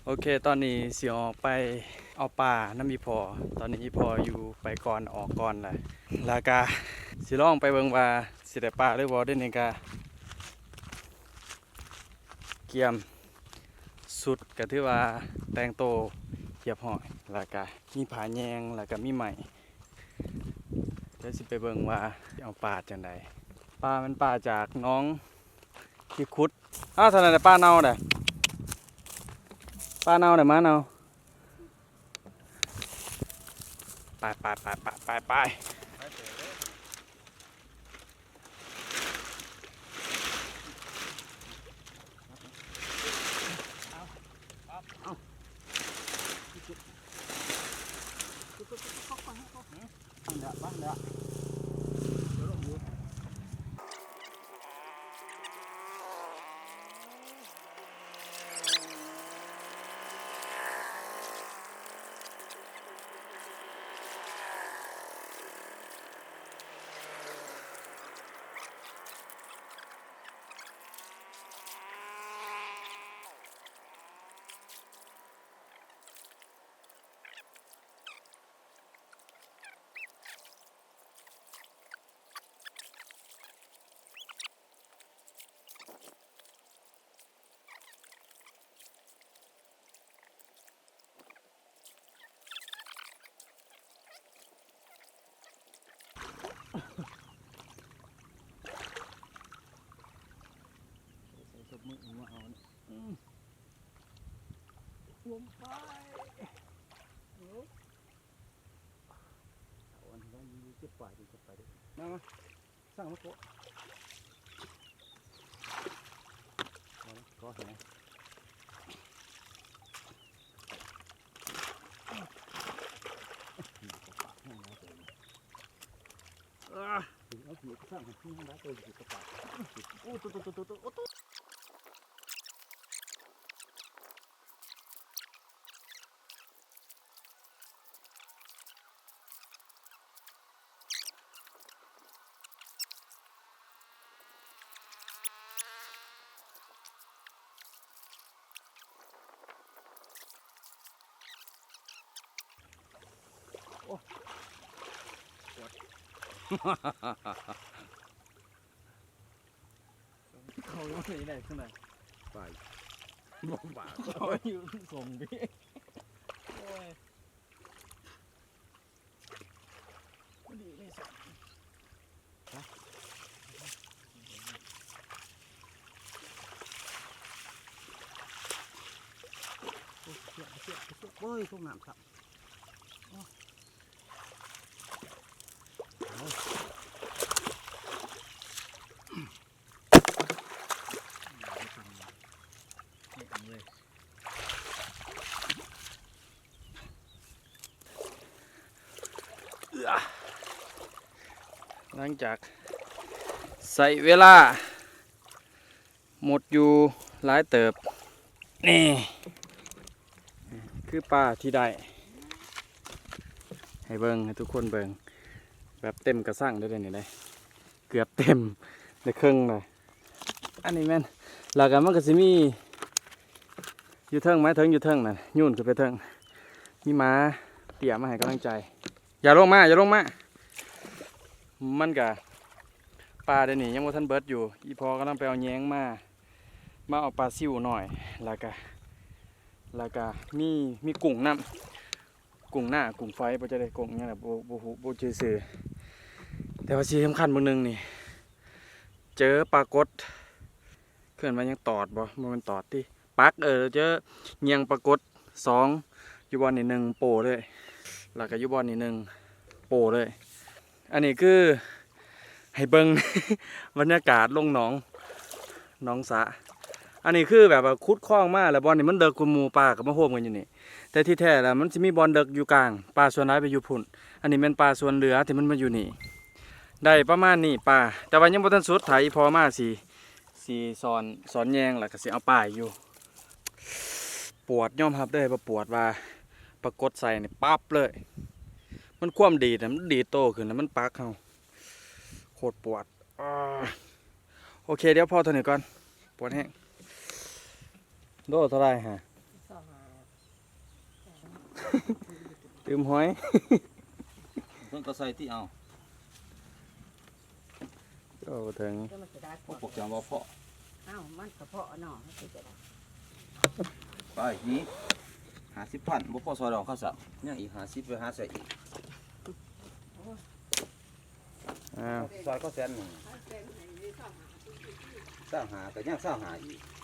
ໂອເຄ ຕອນນີ້ຊິອອກໄປເອົາປານຳອີ່ພໍ່. ຕອນນີ້ອີ່ພໍ່ຢູ່ໄປກ່ອນ ອອກກ່ອນແຫຼະ ແລ້ວກະຊິລອງໄປເບິ່ງວ່າຊິໄດ້ປາຫຼືບໍ່. ດຽວນີ້ກະກຽມ ຊຸດກະຖືວ່າແຕ່ງໂຕຮຽບຮ້ອຍ ແລ້ວກະມີຜ້າແຍງ ແລ້ວກະມີໄມ້. ດຽວຊິໄປເບິ່ງວ່າຊິເອົາປາຈັ່ງໃດ. ປາແມ່ນປາຈາກໜອງທີ່ຂຸດ. ອ້າວ ເທົ່ານັ້ນແຫຼະ ປາເນົ່າເດ້ ປາເນົ່າເດ້ ໝາເນົ່າ. ໄປ ໄປ ໄປ ໄປ ໄປ ໄປ. ໃສ່ສົບມືມາເອົານີ້ ອືມ ລວມໄປ ໂອ້ ເອົາອັນນັ້ນຢູ່ ເກັບປາຢູ່ ເກັບປາເດີ້ ມາ ມາ. ສ້າງມາໂກະ ມາເນາະ ກໍໃຫ້ ເອີ ເອົາ ສ້າງໃຫ້ມັນໄດ້ໂຕຢູ່ກັບປາ ໂອ້ ໂຕ ໂຕ ໂຕ ໂຕ ໂອ້ ໂຕ. ໂອ້ ເຂົາຢູ່ໃນນັ້ນ ໄປ ບໍ່ປາກ ເຂົາຢູ່ສົ່ງເບ ໂອ້ຍ ໂອ້ຍ ຕົກນ້ຳຊ້ຳ. ຫຼັງຈາກໃຊ້ເວລາ ໝົດຢູ່ຫຼາຍເຕີບ. ນີ້ຄືປາທີ່ໄດ້ ໃຫ້ເບິ່ງ ໃຫ້ທຸກຄົນເບິ່ງ ແບບເຕັມກະຊັງເດ້ ນີ້ເດ້ ເກືອບເຕັມ ໄດ້ເຄິ່ງເລີຍ. ອັນນີ້ແມ່ນ ແລ້ວກະມັນກະຊິມີຢູ່ເທິງ ໝາຍເຖິງຢູ່ເທິງນັ້ນ ໂຍນຂຶ້ນໄປເທິງ ມີໝາເຕ້ຍມາໃຫ້ກຳລັງໃຈ. ຢ່າລົງມາ ຢ່າລົງມາ ມັນກະ ປາດຽວນີ້ຍັງບໍ່ທັນເບິດຢູ່ ອີ່ພໍ່ກຳລັງໄປເອົາແຍງມາ ມາເອົາປາຊິວໜ້ອຍ ແລ້ວກະ ແລ້ວກະມີ ມີກຸ້ງນຳ ກຸ້ງໜ້າ ກຸ້ງໄຟ ບໍ່ຈັກໄດ້ກຸ້ງຫຍັງລະ ບໍ່ ບໍ່ຮູ້ ບໍ່ຈື່ຊື່ ແຕ່ວ່າສິ່ງສຳຄັນເບິ່ງໜຶ່ງນີ້ ເຈີປາກົດ ເອີ້ນວ່າຫຍັງ ຕອດບໍ່ ບໍ່ແມ່ນຕອດຕິ ປັກ ເອີ ເຈີເຫຍື່ອງປາກົດສອງ ຢູ່ບ່ອນນີ້ໜຶ່ງ ໂປ້ເລີຍ ແລ້ວກະຢູ່ບ່ອນນີ້ໜຶ່ງ ໂປ້ເລີຍ. ອັນນີ້ຄືໃຫ້ເບິ່ງບັນຍາກາດລົງໜອງ ໜອງສະ ອັນນີ້ຄືແບບວ່າຂຸດຄອງມາແລ້ວ ບ່ອນນີ້ມັນເລິກກວ່າໝູ່ ປາກະມາໂຮມກັນຢູ່ນີ້ ແຕ່ທີ່ແທ້ແລ້ວມັນຊິມີບ່ອນເລິກຢູ່ກາງ ປາສ່ວນຫຼາຍໄປຢູ່ພຸ້ນ. ອັນນີ້ແມ່ນປາສ່ວນເຫຼືອທີ່ມັນມາຢູ່ນີ້ ໄດ້ປະມານນີ້ປາ ແຕ່ວ່າຍັງບໍ່ທັນສຸດ ຖ້າອີ່ພໍ່ມາຊິ ຊິສອນ ສອນແຍງ ແລ້ວກະຊິເອົາປາຢູ່. ປວດ ຍອມຮັບເລີຍວ່າປວດ ວ່າປາກົດໃສ່ນີ້ປັບເລີຍ ມັນຄວາມດີດນະ ມັນດີດໂຕຂຶ້ນນະ ມັນປັກເຮົາ ໂຄດປວດ. ໂອເຄ ດຽວພໍເທົ່ານີ້ກ່ອນ ປວດແຮງ. ໂລເທົ່າໃດຫະ? ຊາວຫ້າ. ຕື່ມຫອຍ ເພິ່ນກໍໃສ່ຕິເອົາ. ເຈົ້າເຖິງ ແຕ່ມັນຊິໄດ້ ພວກພວກຈຳວ່າເພາະ ອ້າວ ມັນກະເພາະເນາະ ມັນຊິຈະໄດ້ ໄປ ນີ້ ຫ້າສິບພັນ ບໍ່ພໍຊ່ອຍດອກເຂົາຊ້ຳ ຍັງອີກຫ້າສິບ ໄປຫາໃສ່ອີກ ອ້າວ ຊ່ອຍເຂົາແສນໜຶ່ງ ຊາວຫ້າ ກໍຍັງຊາວຫ້າອີກ.